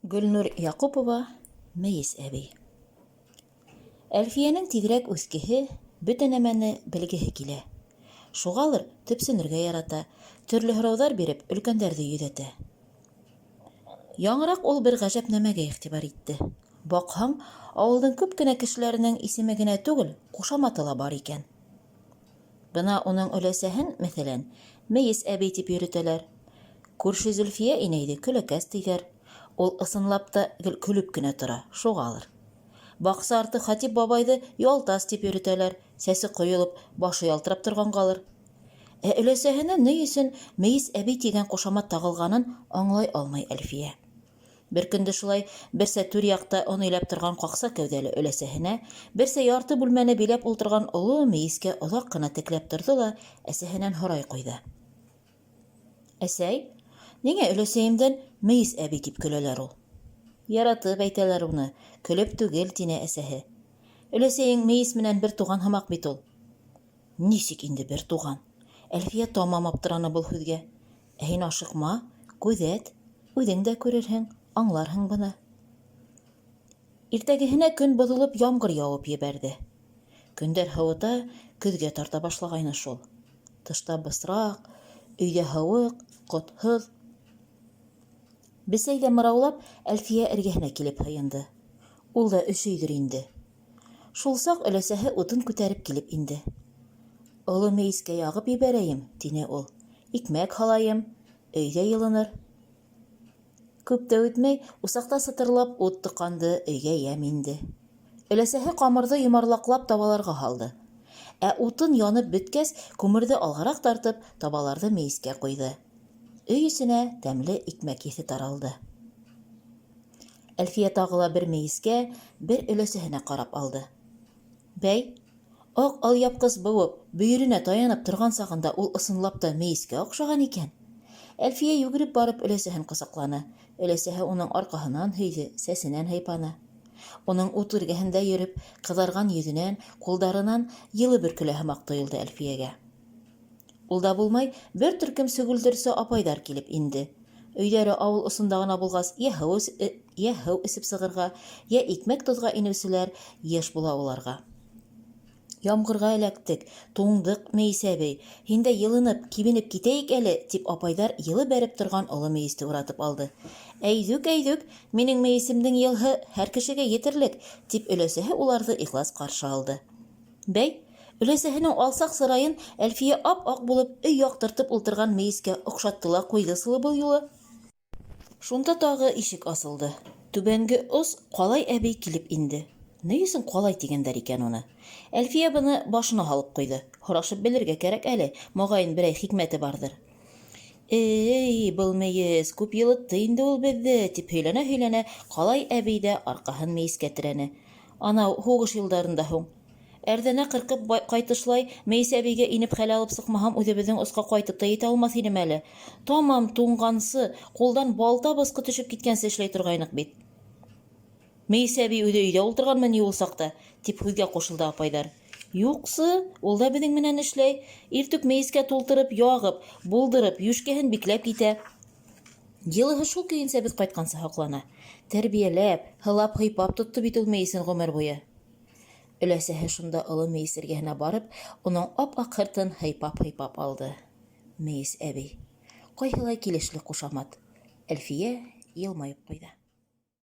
Гөлнур Яҡупова, Мейес әбей. Әлфиәнең тиҙерәк үҫкеһе, бөтә нәмәне белгеһе килә. Шуғалыр, төпсөнөргә ярата, төрлө һорауҙар биреп, өлкәндәрҙе йөҙәтә. Яңыраҡ ул бер ғәжәп нәмәгә иғтибар итте. Баҡһаң, ауылдың күп кенә кешеләренең исеме генә түгел, ҡушаматы ла бар икән. Бына уның өләсәһен, мәҫәлән, Мейес әбей дип йөрөтәләр. Күрше Зөлфиә инәйҙе Көләкәс тиҙәр. Ул ысынлап та гел көлөп кенә тора, шуғалыр. Баҡса арты Хатип бабайҙы Ялтас дип йөрөтәләр, сәсе ҡойолоп, башы ялтырап торғанғалыр. Ә өләсәһенә ни өсөн Мейес әбей тигән ҡушамат тағылғанын аңлай алмай Әлфиә. Бер көндө шулай берсә түр яҡта он иләп торған ҡаҡса кәүҙәле өләсәһенә, берсә ярты бүлмәне биләп ултырған оло мейескә оҙаҡ ҡына текләп торҙо ла әсәһенән һорай ҡуйҙы. Әсәй, ниңә өләсәйемдән мейес әбей дип көләләр ул? Яратып әйтәләр уны, көлөп түгел, тине әсәһе. Өләсәйең мейес менән бер туған һымаҡ бит ул. Нисек инде бер туған? Әлфиә тамам аптыраны был һүҙгә. Ә һин ашыҡма, күҙәт, үҙең дә күрерһең, аңларһың быны. Иртәгеһенә көн боҙолоп ямғыр яуып ебәрҙе. Көндәр һыуыта, көҙгә тарта башлағайны шул. Тышта бысрак, өйҙә һыуыҡ, ҡотһоҙ. Бесәй дә мыраулап Әлфиә эргәһенә килеп һыйынды. Ул да өшөйҙөр инде. Шул сак өләсәһе утын күтәреп килеп инде. Оло мейескә ягып ебәрәйем, тине ул. Икмәк һалайым, өй дә йылыныр. Күп тә үтмәй, усакта сытырлап ут тоҡанды, өйгә ямь инде. Өләсәһе камырҙы йомарлаҡлап табаларға һалды. Ә утын янып бөткәс, күмерҙе алғараҡ тартып, табаларҙы мейескә ҡуйҙы. Өй эсенә тәмле икмәк еҫе таралды. Әлфиә тағы ла бер мейескә, бер өләсәһенә карап алды. Бәй, ак алъяпкыс буып, бөеренә таянып торган чагында ул ысынлап та мейескә охшаган икән. Әлфиә йүгереп барып өләсәһен кочакланы. Өләсәһе уның аркаһынан һөйҙе, сәсенән һыйпаны. Уның ут эргәһендә йөреп, кызарган йөҙенән, кулдарынан йылы бөркелә һымак тоелды Әлфиәгә. Ул да булмай, бер төркем сөгелдерсе апайҙар килеп инде. Өйҙәре ауыл осонда ғына булғас, йә һыу, йә һыу эсеп сығырға, йә икмәк-тоҙға инеүселәр еш була уларға. Ямғырға эләктек, туңдыҡ, Мейес әбей, һин дә йылынып, кибенеп китәйек әле, дип апайҙар йылы бәреп торған оло мейесте уратып алды. Әйҙүк, әйҙүк, минең мейесемдең йылһы һәр кешегә етерлек, дип өләсәһе уларҙы ихлас ҡаршы алды. Бәй, өләсәһенең алсаҡ сырайын Әлфиә ап-аҡ булып өй яктыртып ултырган мейескә охшатты ла куйҙы сылы был юлы. Шунда тагы ишек асылды. Түбәнге ос Калай әбей килеп инде. Ни өсөн Калай тигәндәр икән уны? Әлфиә быны башына һалып куйҙы. Һорашып белергә кәрәк әле, мөгаен берәй хикмәте барҙыр. Э-эй, был мейес, күп йылытты инде ул беҙҙе, дип һөйләнә-һөйләнә Ҡалай әбей ҙә арҡаһын мейескә терәне. Анау, һуғыш йылдарында һуң. Әрҙәнә ҡырҡып ҡайтышлай, мейес әбейгә инеп хәл алып сыҡмаһам, үҙебеҙҙең осҡа ҡайтып та етә алмаҫ инем әле. Тамам туңғансы, ҡулдан балта-бысҡы төшөп киткәнсе эшләй торғайныҡ бит. Мейес әби үҙе өйҙә ултырғанмы ни ул саҡта? дип һүҙгә ҡушылды апайҙар. Юҡсы, ул да беҙҙең менән эшләй. Иртүк мейескә тултырып ягып, булдырып, юшкәһен бикләп китә. Йылыһы шул көйөнсә беҙ ҡайтҡансы һаҡлана. Тәрбиәләп, һылап-һыйпап тотто бит ул мейесен ғүмер буйы. Өләсәһе шунда оло мейес эргәһенә барып, уның ап-аҡ һыртын һыйпап-һыйпап алды. Мейес әбей. Ҡайһылай килешле ҡушамат. Әлфиә йылмайып ҡуйҙы.